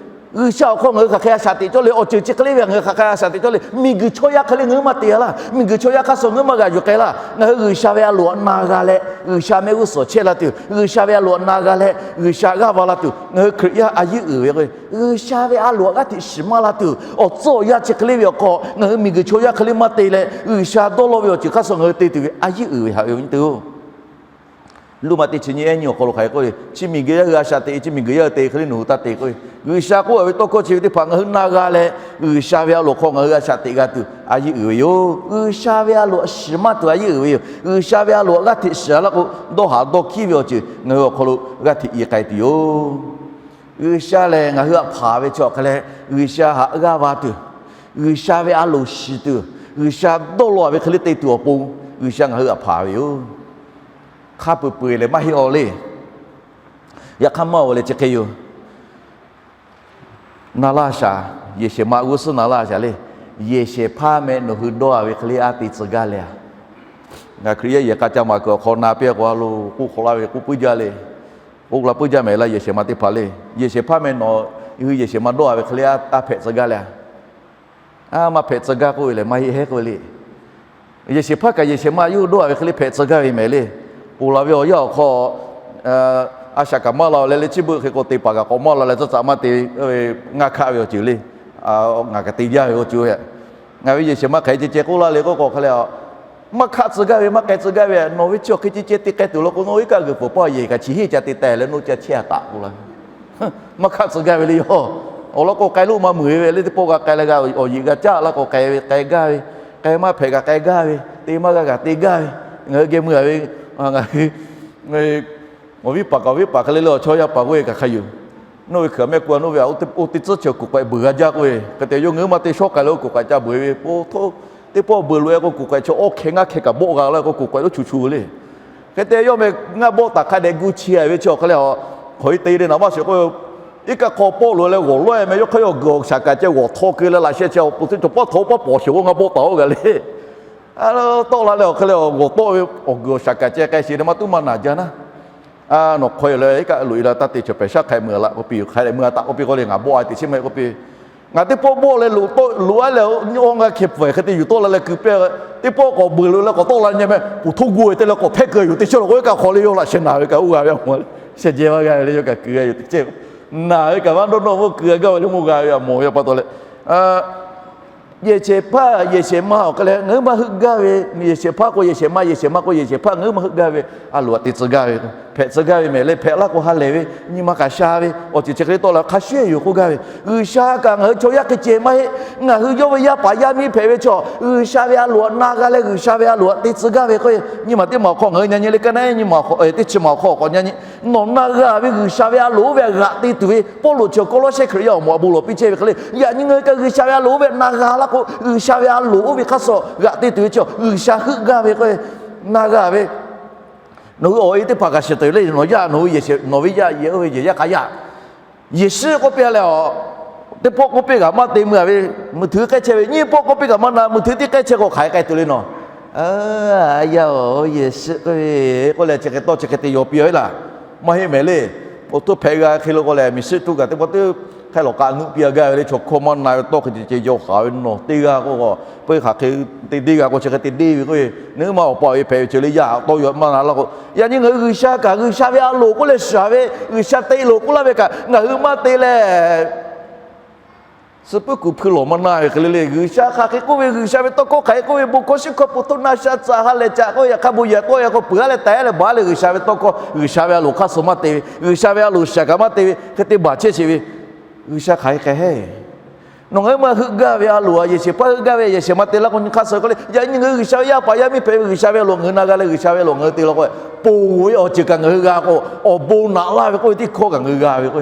G'uiˬsha awˬ hk'aw ngaˬ hui hk'aˬ hk'e a shaꞈ teꞈ cawˇ le, awˬ ceuˬ chi hk'e le ve ngaˬ hui hk'aˬ hk'e a shaꞈ teꞈ cawˇ le, miˬguiˬ chaw yaˇ hk'e le ngaˬ hui maˇ te a laˇ, miˬguiˬ chaw yaˇ hk'aˇ suh ngaˬ hui maˇ g'a yuˬ k'ai laˇ. Ngaˬ hui G'uiˬsha ve a loˍ htaꞈ na g'a leh, G'uiˬsha mehˆ g'uˇ suhˍ chehˇ la tuˬ, G'uiˬsha ve a loˍ htaꞈ na g'a leh G'uiˬsha g'aˇ va la tuˬ, ngaˬ hui Hkriꞈ yaˇ a yiˉ uiˍ ve k'o, G'uiˬsha ve a loˍ htaꞈ g'aˇ hteꞈ shiˍ maˇ la tuˬ, awˬ tcuhˉ awˬ yanˇ chi hk'e le ve awˬ hk'aw ngaˬ hui miˬguiˬ chaw yaˇ hk'e le maˇ te leh, G'uiˬsha dawˇ law ve awˬ ceuˬ hk'aˇ suh ngaˬ hui te tuˬ ve a yiˉ uiˍ ve haꞈ ve awˬ viˉ nyi teˇ-oˬ. Luˇmaꞈ teˇ chi nyiˇ ehˉ nyiˇ awˬ hk'aw lo hk'aˬ hk'e k'oˆ ve, chi miˬguiˬ yaˇ hui a shaꞈ teꞈ, chi miˬguiˬ yaˇ hui te hk'e le nawˬ hui taˇ te k'oˆ ve, G'uiˬsha k'oˆ ve tawˇ hkawˇ chi ve teˇ hpaˍ ngaˬ hui na g'a leh, G'uiˬsha ve a loˍ hk'aw ngaˬ hui a shaꞈ teꞈ g'a tuˬ a yiˉ uiˍ ve yoˬ. G'uiˬsha ve a loˍ htaꞈ shiˍ maˇ tuˬ a yiˉ uiˍ ve yoˬ. G'uiˬsha ve a loˍ htaꞈ g'aˇ hteꞈ shiˍ laˇ k'o, dawˇ haˍ dawˇ hkiˆ ve awˬ ceuˬ ngaˬ hui awˬ hk'aw lo g'aˇ hteꞈ i k'ai tuˬ yoˬ. G'uiˬsha lehˬ ngaˬ hui htaꞈ hpanˍ ve chi awˬ hk'e leh, G'uiˬsha htaꞈ g'aˇ va tuˬ, G'uiˬsha ve a loˍ shiˍ tuˬ, G'uiˬsha dawˇ law ve hk'e le te tuˬ awˬ pon, G'uiˬsha ngaˬ hui htaꞈ hpanˍ ve yoˬ. Hk'a peu-eˬ peu-eˬ lehˬ maˇ heˆ aw le. Yaꞈ hk'aˇ maˇ aw leh chi hk'e yoˬ. Na laˇ shaˍ, yehˬ shehˍ ma g'uˇ suhˉ na laˇ shaˍ le. Yehˬ shehˍ hpaˇ meh nawˬ hui dawˇ a ve hk'e le a te tcuh gaˇ le a. Ngaˬ Hkriꞈ yaˇ yehˬ k'a ca maˍ kuiˬ awˬ hk'aw na piˇ k'o a lo k'oˆ hk'awꞈ laˇ ve k'oˆ puiˉ jaˇ le. K'oˆ la puiˉ jaˇ mehˍ laˇ yehˬ shehˍ ma teˇ hpaˍ le. Yehˬ shehˍ hpaˇ meh nawˬ hui yehˬ shehˍ ma dawˇ a ve hk'e le a hpehꞈ tcuh gaˇ le a. A, maˇ hpehꞈ tcuh gaˇ k'oˆ ve lehˬ maˇ heˆ heˉ k'oˆ ve le. Yehˬ shehˍ hpaˇ kaꞈ yehˬ shehˍ ma yawˇ hui dawˇ a ve hk'e le hpehꞈ tcuh gaˇ ve mehˍ le. Ponˬ laˬ ve awˬ yanˇ awˬ hk'aw, a shaꞈ kaꞈ maˇ la leh le, chi beuꞈ hk'e k'o te paˍ kaꞈ k'awꞈ maˇ la leh tcuhˉ tcuhˉ maˇ te, ngaˇ hkaˆ ve awˬ ceuˬ le. Ngaˬ kaꞈ te jaˇ ve awˬ ceuˬ ve, ngaˬ ve yehˬ shehˍ ma hk'aˬ hk'e ceh ceh k'oˆ laˇ le k'oˆ k'o hk'a le, maˇ hk'aˆ tcuh gaˇ ve, maˇ k'ai tcuh gaˇ ve, nawˬ ve chi awˬ hk'e ceh ceh te k'ai tuˬ law k'o, nawˬ ve kaꞈ g'uiˬ pfuhˍ paˇ yehˬ kaꞈ chi henˇ ca te taˍ le, nawˬ ca chehˇ a taꞈ k'oˆ laˇ. Maˇ hk'aˆ tcuh gaˇ ve le yoˬ. Awˬ lawn k'o k'ai lo maˇ meuˍ ve le, teˇ pawˆ g'a k'ai leh g'a awˬ yeꞈ g'a caˇ laˇ k'o k'ai ve k'ai gaˇ ve, k'ai maˇ hpehꞈ kaꞈ k'ai gaˇ ve, te maˇ g'a kaꞈ te gaˇ ve, ngaˬ hui geh meuˇ a ve, ngaˬ hui awˬ viˉ paˍ kaꞈ awˬ viˉ paˍ hk'e le le awˬ chawˇ yaˇ paˍ k'oˆ ve kaꞈ hk'a yoˬ. Nawˬ ve hkui a mehˆ ku a nawˬ ve a, oˇ teˇ tcuhˉ chi kuˬ k'ai beuˬ g'a jaˇ k'oˆ ve, hk'e te yawˇ ngaˬ hui maˇ te shawˉ k'ai leh oˇ kuˬ k'ai ca beuˬ ve po htawˇ, teˇ pawˆ beuˬ loꞈ e k'o kuˬ k'ai chi awˇ hkeh ngaˇ hkeh kaꞈ bawˆ g'a la k'o kuˬ k'ai lo chu chu ve le. Hk'e te yawˇ meh ngaˇ bawˆ taˍ hk'a dehꞈ gu chi a ve chi awˬ hk'e le, hk'aw e te le naˍ maˇ shiˍ k'o, iˉ kaˆ hk'aw pawˆ loꞈ leh g'awˬ lawehˇ meh yawˇ hk'aˇ yawˇ awˬ guiˬ awˬ shaˍ kaꞈ ceh g'awˬ htaw keu leh laꞈ sheh chi awˬ pon teˇ cawˬ pawˆ htaw pawˆ pawˍ shehˍ k'o ngaˇ bawˆ taˍ oˇ g'a le. Tawˆ la leh awˬ hk'e le g'awˬ tawˆ ve awˬ guiˬ awˬ shaˍ kaꞈ ceh k'ai sheˍ le maˇ tuˉ maˇ naˬ jaˇ naˉ. A, nawˬ hk'aw e leh iˉ kaˆ loꞈ e la taˇ te chaw hpehꞈ shaˉ hk'a meuˬ a laꞈ k'oˆ piˇ yoˬ. Hk'a dehꞈ meuˬ a taꞈ k'oˆ piˇ k'o le, ngaˬ bawˆ a teꞈ chiˉ maˇ heˆ k'oˆ piˇ. Ngaˬ teˇ pawˆ bawˆ leh loꞈ tawˆ loꞈ a leh, awˇ ngaˇ hkeh pfuhˍ hk'e te yuˬ tawˆ la leh keu pehˇ, teˇ pawˆ k'awꞈ beuˬ loꞈ leh k'awꞈ tawˆ la nyi meh, puˬ htoˇ gu e te leh k'awꞈ hpehˇ keu yuˬ teˇ chehˇ law k'o, iˉ kaˆ hk'aw le yawˇ laꞈ sheh naˬ ve kaꞈ oˇ g'a ve a mawˬ le. Sheh jehˇ maˇ g'a ve le, yawˇ kaꞈ keu g'a yuˬ teˇ cehˇ. Naˬ ve kaꞈ maˇ dawˇ nawˇ k'oˆ keu g'a gaˇ ve le, oˇ g'a ve a mawˬ ve pa taw leh, yehˬ shehˍ hpaˇ yehˬ shehˍ ma awˬ hk'e leh ngaˬ hui maˇ heuˆ gaˇ ve, yehˬ shehˍ hpaˇ k'o yehˬ shehˍ ma, yehˬ shehˍ ma k'o yehˬ shehˍ hpaˇ ngaˬ hui maˇ heuˆ gaˇ ve, a loˍ htaꞈ te tcuh gaˇ ve, hpehꞈ tcuh gaˇ ve mehˍ leh hpehꞈ laˇ k'o ha lehˬ ve, nyi ma kaꞈ sha ve awˬ ceuˬ chi hk'e le tawˆ la hk'a shuˍ yoˬ k'oˆ gaˇ ve. G'uiˬsha kaꞈ ngaˬ hui chaw yaˇ hk'e ceh maˇ heˆ. Ngaˬ hui yawˇ ve yaˇ paˍ yaˇ miˇ hpehꞈ ve chaw, G'uiˬsha ve a loˍ htaꞈ na g'a leh G'uiˬsha ve a loˍ htaꞈ te tcuh gaˇ ve k'o, nyi ma teˇ maˬ awˬ hk'aw ngaˬ hui nyi nyi le kaˇ naˉ nyi ma teˇ chi maˬ awˬ hk'aw k'awꞈ nyi nyi, nawˬ na g'a ve G'uiˬsha ve a loˍ oˇ ve htaꞈ g'aꞈ te tuˬ ve Pawˇluꞈ chi Kawˇlawˇsehˇ Hkriꞈ yaˇ awˬ moˍ awˬ bon lawˬ piˇ chehˇ ve hk'e le, yaꞈ nyi ngaˬ hui kaꞈ G'uiˬsha ve a loˍ oˇ ve htaꞈ na g'a laˇ k'o, G'uiˬsha ve a loˍ oˇ ve hk'aˇ suh g'aꞈ te tuˬ ve chi G'uiˬsha heuˆ gaˇ ve k'o, na g'a ve nawˬ hui awˬ e teˇ hpaˍ kaꞈ shiˍ teuˬ le, nawˬ yaˇ nawˬ hui yehˬ shehˍ nawˬ ve yaˇ yehˬ oˇ ve yehˬ yaˇ k'a yaˇ. Yeˍsuˆ k'oˆ piˇ leh, teˇ pawˆ k'oˆ piˇ kaꞈ maˇ te meuˇ a ve, meuˇ htui k'ehˉ chehˇ ve, nyiˇ pawˆ k'oˆ piˇ kaꞈ maˇ na, meuˇ htui tiˉ k'ehˉ chehˇ k'o hk'aˬ hk'e k'ai tuˬ le nawˬ. A, yaˇ-oˬ, Yeˍsuˆ k'oˆ ve k'oˆ leh chi hk'e tawˇ chi hk'e te yaw piˇ a ve laˇ. Maˇ heˆ mehˍ le. Awˬ to hpehꞈ g'a hk'e lo k'o lehˬ, miˬ shiˆ htuˇ kaꞈ teˇ pawˆ teˇ hk'e lawˬ k'aꞈ nuˆ piˇ a gaˇ ve le, chaw hkawˇ maˇ na ve tawˇ hk'e ceh ceh yaw haˍ ve nawˬ teˇ g'aˇ k'o, peuˇ hk'aˬ hk'e te deˇ g'a k'o chi hk'e te deˇ ve k'o, nawˬ hui ma awˬ pa awˬ e hpehꞈ ve ceuˬ le yaˇ tawˇ yaw maˇ na laˇ k'o, yaꞈ nyi ngaˬ hui G'uiˬsha kaꞈ G'uiˬsha ve a loˍ k'oˆ leh shaˍ ve, G'uiˬsha te loˍ k'oˆ laˇ ve kaꞈ ngaˬ hui maˇ te leh Suh puiˉ kuˬ hpui lawˬ maˇ na ve hk'e le le, G'uiˬsha hk'aˬ hk'e k'oˆ ve, G'uiˬsha ve tawˇ hkawˇ hk'aˬ hk'e k'oˆ ve, bon hkawˇ shiˉ hkawˇ po htoˆ na sha tcaꞈ ha lehˬ caꞈ k'oˆ ve, yaꞈ hk'aˇ bon yehˬ k'oˆ ve, yaꞈ k'o peuˬ ha leh taiˍ ha leh baˬ leh G'uiˬsha ve tawˇ hkawˇ, G'uiˬsha ve a loˍ hk'aˇ suh maˇ te ve, G'uiˬsha ve a loˍ shiˍ kaꞈ maˇ te ve hk'e te baˬ chehˇ sheˍ ve, G'uiˬsha hk'aˬ hk'e k'ai heˆ. Nawˬ ngaˬ hui ma heuˆ gaˇ ve a loˍ a yehˬ shehˍ hpaˇ heuˆ gaˇ ve yehˬ shehˍ ma te laˇ k'o, nyi hk'aˇ suh k'oˆ le, yaꞈ nyi ngaˬ hui G'uiˬsha ve yaˇ paˍ yaˇ miˇ hpehꞈ ve, G'uiˬsha ve a loˍ ngaˬ hui na g'a leh G'uiˬsha ve a loˍ ngaˬ hui te law k'o, ponˬ ve awˬ ceuˬ kaꞈ ngaˬ hui g'a k'o, awˬ bon naꞈ laˇ ve k'oˆ ve teˇ hkawˇ kaꞈ ngaˬ hui g'a ve k'o,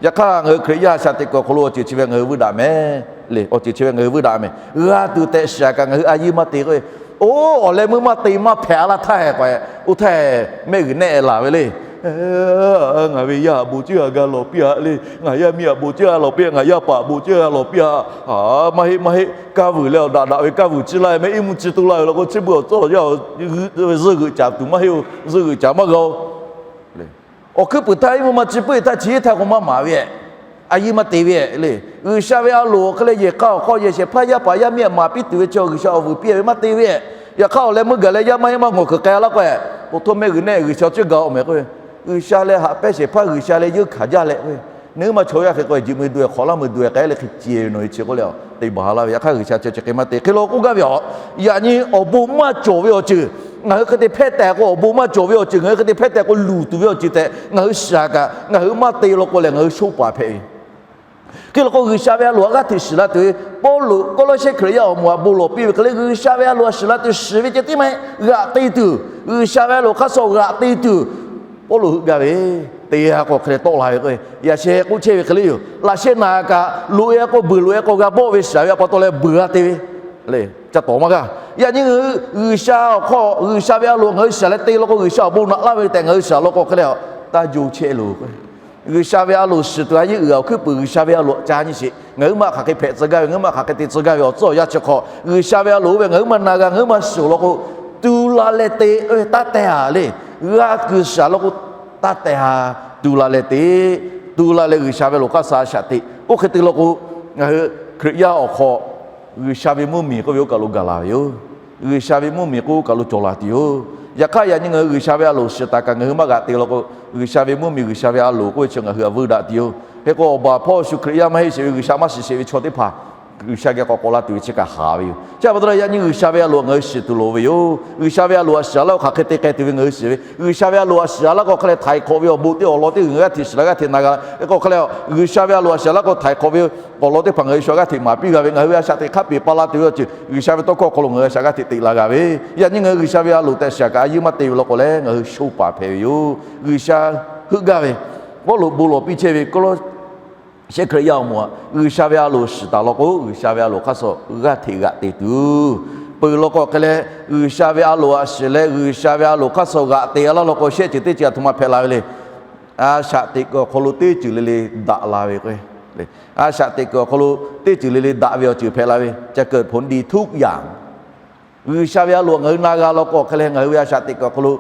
yaꞈ hk'aˇ ngaˬ hui Hkriꞈ yaˇ shaꞈ teꞈ kuiˬ awˬ hk'aw lo awˬ ceuˬ chi ve ngaˬ hui vuiˇ daꞈ mehˍ le. Awˬ ceuˬ chi ve ngaˬ hui vuiˇ daꞈ mehˍ. G'a tuˬ tehꞈ shiˍ kaꞈ ngaˬ hui a yinˇ maˇ te k'o, oˇ awˬ leh meuˇ maˇ te maˇ hpehꞈ a laˇ htaˇ k'o, oˇ htaˇ mehˆ g'uiˬ nehˆ la ve le. Ngaˬ ve yaˇ aꞈ bon ceuˬ a g'a lawˬ piˇ a le. Ngaˬ yaˇ miˇ aꞈ bon ceuˬ a lawˬ piˇ a, ngaˬ yaˇ paˍ aꞈ bon ceuˬ a lawˬ piˇ a. Maˇ heˆ maˇ heˆ, kaˇ vuiˬ leh awˬ daꞈ daꞈ ve kaˇ vuiˬ ciˇ laˇ mehˍ, iˉ mvuhˇ ciˇ tuˬ laˇ ve law k'o, chi beuꞈ awˬ tcuhˇ awˬ yanˇ zuhˆ g'euꞈ caˍ tuˬ maˇ heˆ oˬ, zuhꞈ g'euꞈ caˍ maˇ g'a oˬ. Awˬ hkuiˉ puiˍ htaˇ iˉ mvuhˇ maˇ ciˇ puiˉ htaˇ chi htaˇ k'o maˇ maˍ ve, a yinˇ maˇ te ve le. G'uiˬsha ve a loˍ awˬ hk'e leh yehˬ hk'aˇ awˬ hk'aw yehˬ shehˍ hpaˇ yaˇ paˍ yaˇ miˇ aꞈ maˍ piˇ tuˬ ve chi G'uiˬsha awˬ vuiˬ piˇ ve maˇ te ve, yaꞈ hk'aˇ awˬ leh meuˇ gaˬ leh yaˇ maˇ heˆ maˇ ngawˬ hkeuꞈ k'ai laˇ k'o, po htoˆ mehˆ g'uiˬ nehˆ G'uiˬsha ceuˬ gaˬ oˬ mehˍ k'o, G'uiˬsha leh haꞈ pehnˇ shehˍ hpaˇ G'uiˬsha leh yeunˇ hkanˍ jaˇ leh k'o, nawˬ hui maˇ chaw yaˇ hk'e k'o, jiꞈ mui duˬ hk'awꞈ laˇ mui duˬ k'ai leh hk'e ce ve nawˬ hui chi k'oˆ le, te baˬ laˇ ve. Yaꞈ hk'aˇ G'uiˬsha ceuˬ chi hk'e maˇ te hk'e law k'oˆ gaˇ ve a. Yaꞈ nyi awˬ bon maˇ cawˬ ve awˬ ceuˬ ngaˬ hui hk'e te hpehˇ tehꞈ k'o, awˬ bon maˇ cawˬ ve awˬ ceuˬ ngaˬ hui hk'e te hpehˇ tehꞈ k'o, luˬ tuˬ ve awˬ ceuˬ tehꞈ ngaˬ hui shiˍ kaꞈ ngaˬ hui maˇ te law k'o lehˬ, ngaˬ hui shoˇ paˍ hpehꞈ ve. Hk'e law k'o, G'uiˬsha ve a loˍ htaꞈ g'aˇ hteꞈ shiˍ la tuˬ ve Pawˇluꞈ Kawˇlawˇsehˇ Hkriꞈ yaˇ awˬ moˍ htaꞈ bon lawˬ piˇ ve hk'e le, G'uiˬsha ve a loˍ htaꞈ shiˍ la tuˬ shiˍ ve ceh tiˉ maˇ heˆ, g'aꞈ te tuˬ, G'uiˬsha ve a loˍ hk'aˇ suh g'aꞈ te tuˬ, Pawˇluꞈ heuˆ gaˇ ve, te a k'o hk'e leh tawˆ la ve k'o, yaꞈ sheh k'oˆ chehˇ ve hk'e le yoˬ. Laꞈ sheh naˍ kaꞈ loꞈ e k'o, beuˬ loꞈ e k'o g'a bawˆ ve shiˍ ve a pa taw leh beuˬ a te ve le. Ca tawˍ maˇ g'a. Yaꞈ nyi G'uiˬsha awˬ hk'aw G'uiˬsha ve a loˍ ngaˬ hui shiˍ leh te law k'o, G'uiˬsha awˬ bon naꞈ laˇ ve tehꞈ ngaˬ hui shiˍ law k'o hk'e leh, taˇ jo chehˇ loˬ. G'uiˬsha ve a loˍ shiˍ tuˬ a yehˬ uiˍ awˬ hkuiˉ puiˍ G'uiˬsha ve a loˍ ca nyi sheˍ. Ngaˬ hui maˇ hk'aˬ hk'e hpehꞈ tcuh gaˇ ve, ngaˬ hui maˇ hk'aˬ hk'e te tcuh gaˇ ve awˬ tcuhˉ awˬ yanˇ chi hk'aw, G'uiˬsha ve a loˍ oˇ ve ngaˬ hui maˇ na g'a, ngaˬ hui maˇ shiˍ law k'o, tu la leh te oˇ ve taˇ tehˬ a le. G'a kuiˬ shiˍ law k'o, taˇ tehˬ a. Tu la leh te, tu la leh G'uiˬsha ve a loˍ hk'aˇ suh a shaꞈ teꞈ. Oˇ hk'e te law k'o, ngaˬ hui Hkriꞈ yaˇ awˬ hk'aw G'uiˬsha ve mvuhˇmiˬ k'oˆ ve oˇ kaˬ lo gaˬ la ve yoˬ. G'uiˬsha ve mvuhˇmiˬ k'oˆ kaˬ lo cawˬ la tuˬ yoˬ. Yaꞈ hk'aˇ yaꞈ nyi ngaˬ hui G'uiˬsha ve a loˍ shiˍ taˍ kaꞈ ngaˬ hui maˇ g'aꞈ te law k'o, G'uiˬsha ve mvuhˇmiˬ G'uiˬsha ve a loˍ k'oˆ ve chi ngaˬ hui a vuiˇ daꞈ tuˬ yoˬ. Hk'e k'o awˬ baˬ hpawˇ shu Hkriꞈ yaˇ maˇ heˆ sheˍ ve, G'uiˬsha maˇ shiˍ sheˍ ve chaw teˇ hpaˍ G'uiˬsha geh k'awꞈ k'awꞈ la tuˬ ve chi kaꞈ haˍ ve yoˬ. Chi pa taw leh yaꞈ nyi G'uiˬsha ve a loˍ ngaˬ hui shiˍ tuˬ loˍ ve yoˬ. G'uiˬsha ve a loˍ a shiˍ a laˇ k'o hk'aˬ hk'e te k'ai tuˬ ve ngaˬ hui shiˍ ve, G'uiˬsha ve a loˍ a shiˍ a laˇ k'o hk'e leh htaiˍ hk'awꞈ ve awˬ bon teˇ awˬ lawn teˇ g'uiˬ ngaˬ hui g'aˇ hteꞈ shiˍ la g'aˇ hteꞈ na g'a. Hk'e k'o hk'e leh G'uiˬsha ve a loˍ a shiˍ a laˇ k'o htaiˍ hk'awꞈ ve awˬ lawn teˇ hpaˍ ngaˬ hui shu g'aˇ hteꞈ maˍ piˇ g'a ve, ngaˬ hui ve a shaꞈ teꞈ hk'a peˍ pa la tuˬ ve awˬ ceuˬ G'uiˬsha ve tawˇ hkawˇ awˬ hk'aw lo ngaˬ hui a shaꞈ g'aˇ hteꞈ teꞈ la g'a ve, yaꞈ nyi ngaˬ hui G'uiˬsha ve a loˍ tehꞈ shiˍ kaꞈ a yehˬ maˇ te ve law k'o leh ngaˬ hui shoˇ paˍ hpehꞈ ve yoˬ. G'uiˬsha heuˆ gaˇ ve, Pawˇluꞈ bon lawˬ piˇ chehˇ ve Kawˇlawˇsehˇ Hkriꞈ yaˇ awˬ moˍ aꞈ G'uiˬsha ve a loˍ shiˍ taˍ law k'o, G'uiˬsha ve a loˍ hk'aˇ suh g'aˇ hteꞈ g'aꞈ te tuˬ, peuˬ law k'o hk'e leh G'uiˬsha ve a loˍ a shiˍ leh G'uiˬsha ve a loˍ hk'aˇ suh g'aꞈ te a laˇ law k'o, shehˆ ceuˬ teˇ ceuˬ a htoꞈ ma hpehꞈ la ve le. A shaꞈ teꞈ kuiˬ awˬ hk'aw lo teˇ ceuˬ le le daꞈ la ve k'o, a shaꞈ teꞈ kuiˬ awˬ hk'aw lo teˇ ceuˬ le le daꞈ ve awˬ ceuˬ hpehꞈ la ve, ca keu hponˇ diˬ htuˆ yaꞈ. G'uiˬsha ve a loˍ ngaˬ hui na g'a law k'o hk'e leh ngaˬ hui ve a shaꞈ teꞈ kuiˬ awˬ hk'aw lo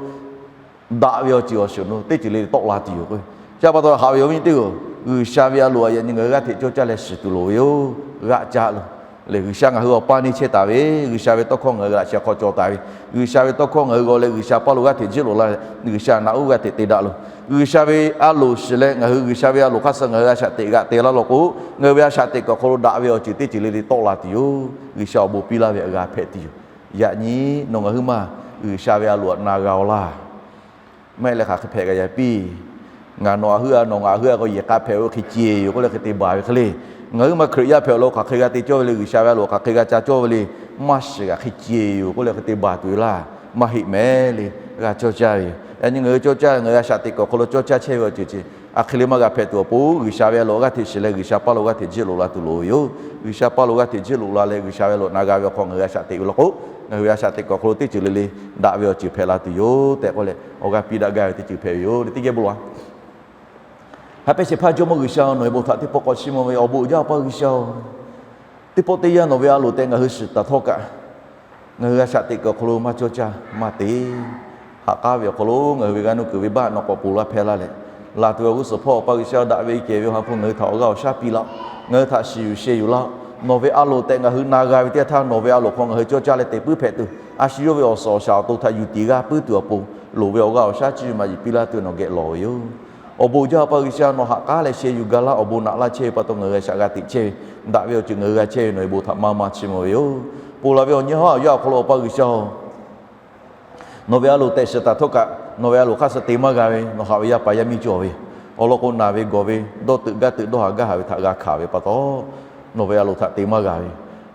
daꞈ ve awˬ ceuˬ awˬ shuˍ awˬ nu teˇ ceuˬ le le tawˆ la tuˬ yoˬ k'o, chi pa taw haꞈ ve awˬ viˉ teˇ-oˬ, G'uiˬsha ve a loˍ yaꞈ nyi ngaˬ hui g'aˇ hteꞈ cawˇ caˇ leh shiˍ tuˬ loˍ ve yoˬ. G'aꞈ caˇ loˬ. Lehˬ G'uiˬsha ngaˬ hui awˬ paˇ neˇ chehˇ taˍ ve, G'uiˬsha ve tawˇ hkawˇ ngaˬ hui g'aꞈ sheh hk'aw cawˬ taˍ ve, G'uiˬsha ve tawˇ hkawˇ ngaˬ hui g'aw leh G'uiˬsha paˇ lo g'aˇ hteꞈ jiˇ loꞈ la leh, G'uiˬsha naꞈ uˉ g'aˇ hteꞈ te daꞈ loˬ. G'uiˬsha ve a loˍ shiˍ leh ngaˬ hui G'uiˬsha ve a loˍ hk'aˇ suh ngaˬ hui a shaꞈ teꞈ g'aꞈ te laˇ law k'o, ngaˬ hui ve a shaꞈ teꞈ kuiˬ awˬ hk'aw lo daꞈ ve awˬ ceuˬ teˇ ceuˬ le le tawˆ la tuˬ yoˬ. G'uiˬsha awˬ bon piˇ laˇ ve a g'a hpehꞈ tuˬ yoˬ. Yaꞈ nyi nawˬ ngaˬ huiˉ maˬ G'uiˬsha ve a loˍ aꞈ na g'a-oˬ laˇ. Maˇ heˆ leh hk'aˬ hk'e hpehꞈ g'a yaꞈ piˇ. Ngaˬ nawˬ aꞈ heuˆ a, nawˬ ngaˬ aꞈ heuˆ a k'o yehˬ k'a hpehꞈ ve hk'e ceh yoˬ k'oˆ leh hk'e te baˬ ve hk'e le. Ngaˬ huiˉ maˬ Hkriꞈ yaˇ hpehꞈ awˬ lawn hk'aˬ hk'e g'a te cawˇ ve le, G'uiˬsha ve a loˍ hk'aˬ hk'e g'a ca cawˇ ve le, maˇ shiˍ g'aꞈ hk'e ceh yoˬ k'oˆ leh hk'e te baˬ tuˬ ve laˇ. Maˇ heˆ mehˍ le. G'a cawˇ caˇ ve yoˬ. Yaꞈ nyi ngaˬ hui cawˇ caˇ, ngaˬ hui a shaꞈ teꞈ kuiˬ awˬ hk'aw lo cawˇ caˇ chehˇ ve awˬ ceuˬ chi a hk'e le maˇ g'a hpehꞈ tuˬ awˬ pon, G'uiˬsha ve a loˍ g'aˇ hteꞈ shiˍ leh G'uiˬsha paˇ lo g'aˇ hteꞈ jiˇ loꞈ la tuˬ loˍ ve yoˬ. G'uiˬsha paˇ lo g'aˇ hteꞈ jiˇ loꞈ la leh G'uiˬsha ve a loˍ na g'a ve awˬ hk'aw ngaˬ hui a shaꞈ teꞈ ve law k'o, ngaˬ hui ve a shaꞈ teꞈ kuiˬ awˬ hk'aw lo teˇ ceuˬ le le daꞈ ve awˬ ceuˬ hpehꞈ la tuˬ yoˬ tehꞈ k'oˆ leh awˬ g'aˇ piˇ daꞈ gaˇ ve teˇ ceuˬ hpehꞈ ve yoˬ le. Teˇ geh bon lawˬ-a. Haꞈ pehnˇ shehˍ hpaˇ Jawˇmawˇ G'uiˬsha-oˬ, nawˬ ve bon htaꞈ teˇ pawˆ k'awꞈ chiˇ mvuh ve awˬ bon uiˍ jaˇ Awˬ pa G'uiˬsha-oˬ, teˇ pawˆ teˇ yanˇ nawˬ ve a loˍ tehꞈ ngaˬ hui shiˍ taˍ htawˇ kaꞈ, ngaˬ hui a shaꞈ teꞈ kuiˬ awˬ hk'aw lo maˇ cawˇ caˇ maˇ te. Haꞈ k'aˉ ve awˬ hk'aw lo ngaˬ hui ve g'aˇ nuˇ kuiˬ venˇbaˆ nawˬ k'awꞈ ponˬ laˇ hpehˇ laˇ leh, laˬ tuˬ ve awˬ g'uˇ suhˍ hpawˇ Awˬ pa G'uiˬsha daꞈ ve kehˬ ve Awˬ ha hpu ngaˬ hui htaꞈ awˬ g'aˇ awˬ shaˉ piˇ laˇ-oˆ. Ngaˬ hui htaꞈ shiˍ yuˬ sheh yuˬ laˇ-oˆ. Nawˬ ve a loˍ tehꞈ ngaˬ hui na g'a ve teˇ yanˇ htaˇ nawˬ ve a loˍ hk'aw ngaˬ hui cawˇ caˇ leh te puiˉ hpehꞈ tuˬ, a shu yawˇ ve awˬ suhˍ awˬ shaˍ awˬ to htaꞈ yuˬ tiˍ g'aˇ puiˉ tuˬ awˬ pon, loˍ ve awˬ g'aˇ awˬ shaˉ cuˇ yiˍ maˍ yiˍ piˇ laˇ tuˬ nawˬ geh lawˬ ve yoˬ. Awˬ bon jaˇ, Awˬ pa G'uiˬsha, nawˬ ha k'aˉ leh sheh yuˬ gaˇ laˇ. Awˬ bon naꞈ laˇ chehˇ ve pa taw ngaˬ hui g'a shaꞈ g'a teꞈ chehˇ ve, daꞈ ve awˬ ceuˬ ngaˬ hui g'a chehˇ ve nawˬ ve bon htaꞈ maˇ maˇ chiˇ mvuh ve yoˬ. Ponˬ laˬ ve awˬ nyi haˉ awˬ yanˇ awˬ hk'aw lo Awˬ pa G'uiˬsha-oˬ, nawˬ ve a loˍ tehꞈ shiˍ taˍ htawˇ kaꞈ nawˬ ve a loˍ hk'aˇ suh te maˇ g'a ve, nawˬ haꞈ ve yaˇ paˍ yaˇ miˇ cawˬ ve, awˬ lawn k'o naˬ ve gawˬ ve, dawˇ teuꞈ gaˇ teuꞈ dawˇ haˍ gaˇ haˍ ve htaꞈ g'a hkanˍ ve pa taw, nawˬ ve a loˍ htaꞈ te maˇ g'a ve,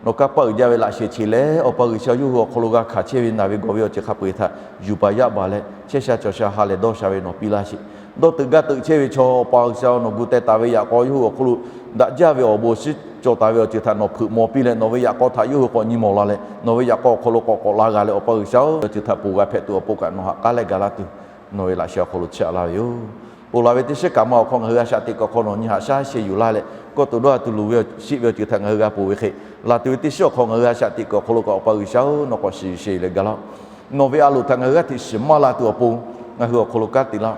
nawˬ kanˇ paˆ uiˍ jaˇ ve laꞈ shehˍ cheꞈ leh Awˬ pa G'uiˬsha yawˇ hui awˬ hk'aw lo g'a hkanˍ chehˇ ve naˬ ve gawˬ ve awˬ ceuˬ hk'a peu-eˬ htaꞈ yuˬ baˬ yaˇ baˬ leh chehˇ sha cawˬ sha ha lehˬ dawˇ sha ve nawˬ piˇ laˇ sheˍ. Dawˇ teuꞈ gaˇ teuꞈ chehˇ ve chaw Awˬ pa G'uiˬsha nawˬ gu teh taˍ ve yaꞈ k'aw yawˇ hui awˬ hk'aw lo daꞈ jaˇ ve awˬ bon awˬ shinˉ cawˬ taˍ ve awˬ ceuˬ htaꞈ nawˬ hpeuꞈ maw piˇ leh nawˬ ve yaꞈ k'aw htaꞈ yawˇ hui k'awꞈ nyi mawˬ la leh nawˬ ve yaꞈ k'aw awˬ hk'aw lo k'awꞈ k'awꞈ la g'a leh Awˬ pa G'uiˬsha-oˬ, awˬ ceuˬ htaꞈ ponˬ g'a hpehꞈ tuˬ awˬ pon kaꞈ nawˬ ha k'aˉ leh ga laˇ tuˬ nawˬ ve laꞈ sheh awˬ hk'aw lo chiˇ aꞈ laˇ ve yoˬ. Ponˬ laˬ ve teˇ shiˉ kaꞈ ma awˬ hk'aw ngaˬ hui g'a shaꞈ teꞈ kuiˬ awˬ hk'aw nawˬ nyi haꞈ shaˉ sheh yuˬ laˇ leh kawˇ to dawˇ ha tuˬ luˬ ve awˬ shiˆ ve awˬ ceuˬ htaꞈ ngaˬ hui g'a ponˬ ve hk'e, laˬ tuˬ ve teˇ shiˉ awˬ hk'aw ngaˬ hui g'a shaꞈ teꞈ kuiˬ awˬ hk'aw lo kaꞈ Awˬ pa G'uiˬsha-oˬ, nawˬ k'awꞈ shiˍ yuˬ sheh yuˬ leh ga laˇ. Nawˬ ve a loˍ htaꞈ ngaˬ hui g'aˇ hteꞈ shiˍ maˇ la tuˬ awˬ pon ngaˬ hui awˬ hk'aw lo kanˉ te laˇ.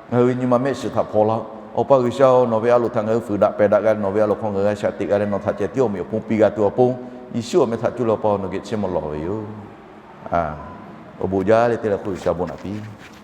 Ngaˬ hui ve nyi ma mehˆ shiˍ htaꞈ hpaw laˇ. Awˬ pa G'uiˬsha-oˬ, nawˬ ve a loˍ htaꞈ ngaˬ hui fuiˍ daꞈ pehˬ daꞈ g'a leh nawˬ ve a loˍ hk'aw ngaˬ hui g'a shaꞈ teꞈ g'a leh nawˬ htaꞈ ceh tiˉ awˬ meꞈ awˬ hponˇ piˇ g'a tuˬ awˬ pon, Yeˍsuˆ awˬ meh htaꞈ cuˇ leh Awˬ pa nawˬ geh chiˇ mvuh lawˬ ve yoˬ. Awˬ bon jaˇ leh teˇ le hk'oˆ G'uiˬsha bon naꞈ piˇ.